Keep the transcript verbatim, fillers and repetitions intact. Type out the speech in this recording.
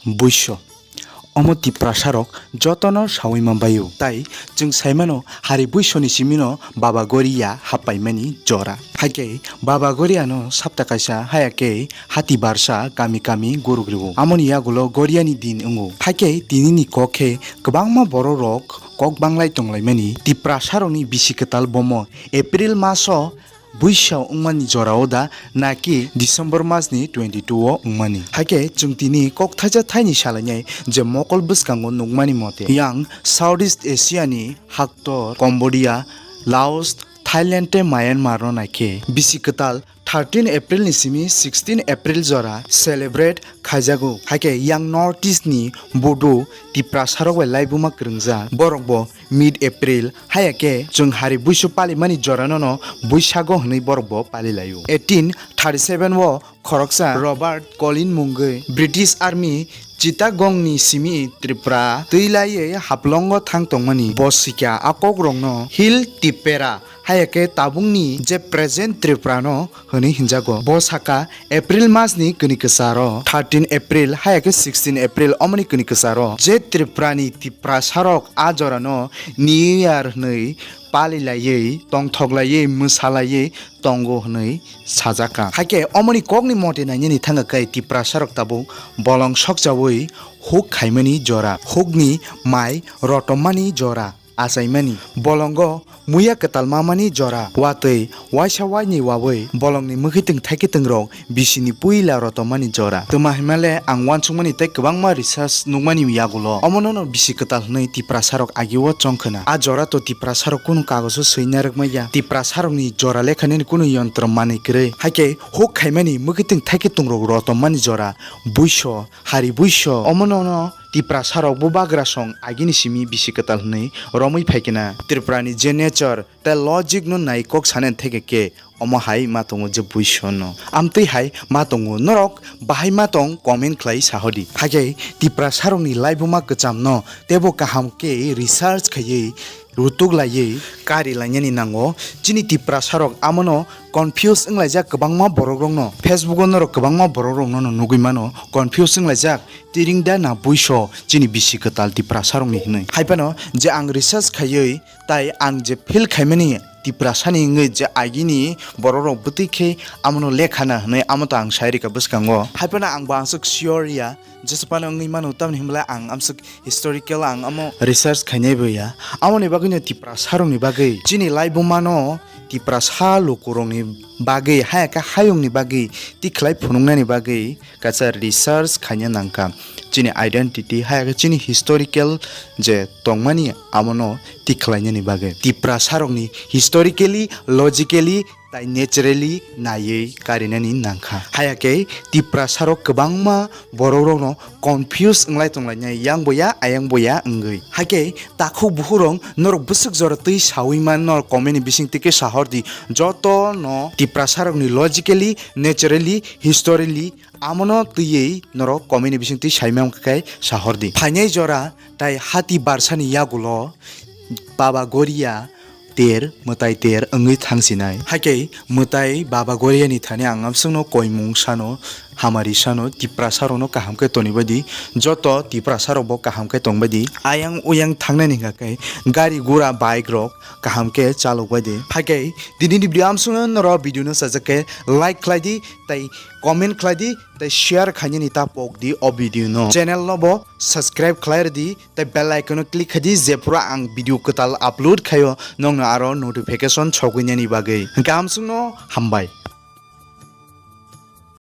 Buiso. Omo Tiprasarok jotono saui manbaio. Tai chwng saimano hari buisoni simino Baba Goria happaimani jora. Haikhe Baba Goriano sapta kaisa hayakhe hati barsa kami kami guruk rwo. Amoni yagulo Goriani din wngo. Haikhe tinini kok khe kwbangma borokrok kok banglai tonglaimani Tiprasarokni bisi kwtal bomo April maso buisa wngmani jorao da naki December masni twenty two o wngmani. Haikhe chwng tini kok thaisa thaini salainai je mokol bwskango nukmani mote, yang Southeast Asia ni haktor Cambodia, Laos, Thailand tei Myanmar no naikhe bisi kwtal thirteen April ni simi sixteen April jora celebrate khaijago. Haikhe yang North East ni Bodo Tiprasarok bai laibuma kwrwngjak. Borok bo mid April, haya khe chwng hari buisu palimani jorano no Buisago hwnwi borok bo palilaio. Eighteen thirty seven o khoroksa Robert Collin mungwi British Army Chittagong ni simi Tripura twi laiwi Haflongo thang tongmani. Bo sikya a kokrokno Hill Tipera, haya khe tabukni je present Tripura no hwnwi hinjago. Bo saka April masni kwnwi kwcharo, thirteen April haya khe sixteen April omoni kwnwi kwcharo je Tripurani Tiprasarok a jorano New Year hwnwi palilaiwi, tongthoklaiwi, mwsalaiwi tongo hwnwi sajakha. Haikhe omoni kokni mote nainani thangkha khe Tiprasarok tabuk bolong sokjaui huk khaimani jora, hukni mai rotommani jora achaimani, bolongo muya kwtal mamani jora, watwi waisa waini wawi bolongni mwkhwtwng thaikhe twng rok bisini puila rotomani jora. Twma hwnmale ang uansukmani tei kwbangma research nukmani yagulo omono no bisi kwtal hwnwi Tiprasarok agio chongkhwna. A jora to Tiprasarok kunu kagoso swi narwkmaya. Tiprasarokni jora lekhanani kunu yontro manwi kwrwi. Haikhe huk khaimani mwkhwtwng thaikhe twng rok rotomani jora, buiso, hari buiso, omono no Tiprasarok bubagra song agini simi bisi kwtal hwnwi romwi phaikhe na. Tripurani je nature tei logic no nai kok sanani theke khe omo hai ma tongo je buiso no. Amtwi hai ma tongo, norok bahai ma tong comment khlai sahodi. Haikhe Tiprasarokni laibuma kwcham no teibo kaham khe research khaiwi rutuk laiwi kari lainani nango. Chini Tiprasarok amono confuse wnglaijak kwbangma borokrokno. Facebook o norok kwbangma borokrokno no nugwi mano confuse wnglaijak. Tiring da na buiso chini bisi kwtal Tiprasarokni hwnwi. Haiphano je ang research khaiwi tai ang je feel khaimani Tiprasani wngwi je agini borokrok bwtwi khe amono lekha na hwnwi amo to ang sai rwkha bwskango. Haiphano ang bo aswk sure ya, jesa phano wngwi mano, tamni hwnba ang amswk historical ang amo research khainai bo ya. Amoni bagwino Tiprasarokni bagwi, chini laibumano Tiprasa lukurokni bagwi, haya khe hayungni bagwi tikhlai phunuknani bagwi kaisa research khaina nangkha. Chini identity, haya khe chini historical je tongmani, amono tikhlainani bagwi. Tiprasarokni historically, logically, tai naturally naiwi karinani nangkha. Haya khe Tiprasarok kwbangma borokrokno confuse wnglai tonglainai, yang bo ya, ayang bo ya wngwi. Haikhe takhuk bukhurok norok bwswk jora twi saui man, norok comment ni bising twi khe sahordi. Jotono Tiprasarokni logically, naturally, historically amono twiwi norok comment ni bising twi sai man khe sahordi. Phainai jora tai hati barsani yagulo Baba Goria ter, mwtai ter wngwi thangsinai. Haikhe mwtai Baba Goriani thani ang amswkno koimung sano, hamari sano, Tiprasarokno kaham khe tonibaidi, joto Tiprasarokbo kaham khe tongbaidi. Ayang uyang thangnani hwnkha khe gari gura bike rok kaham khe chalokbaidi. Haikhe dinini video amswkno norok video no sajak khe like khlaidi, tai comment khlaidi, tai share khainani ta pokdi o video no. Channel no bo subscribe khlai rwdi. Tai bell icon o click khaidi, je phuru ang video kwtal upload khaio, nokno aro notification sogwinani bagwi. Hwnkhe amswkno hambai.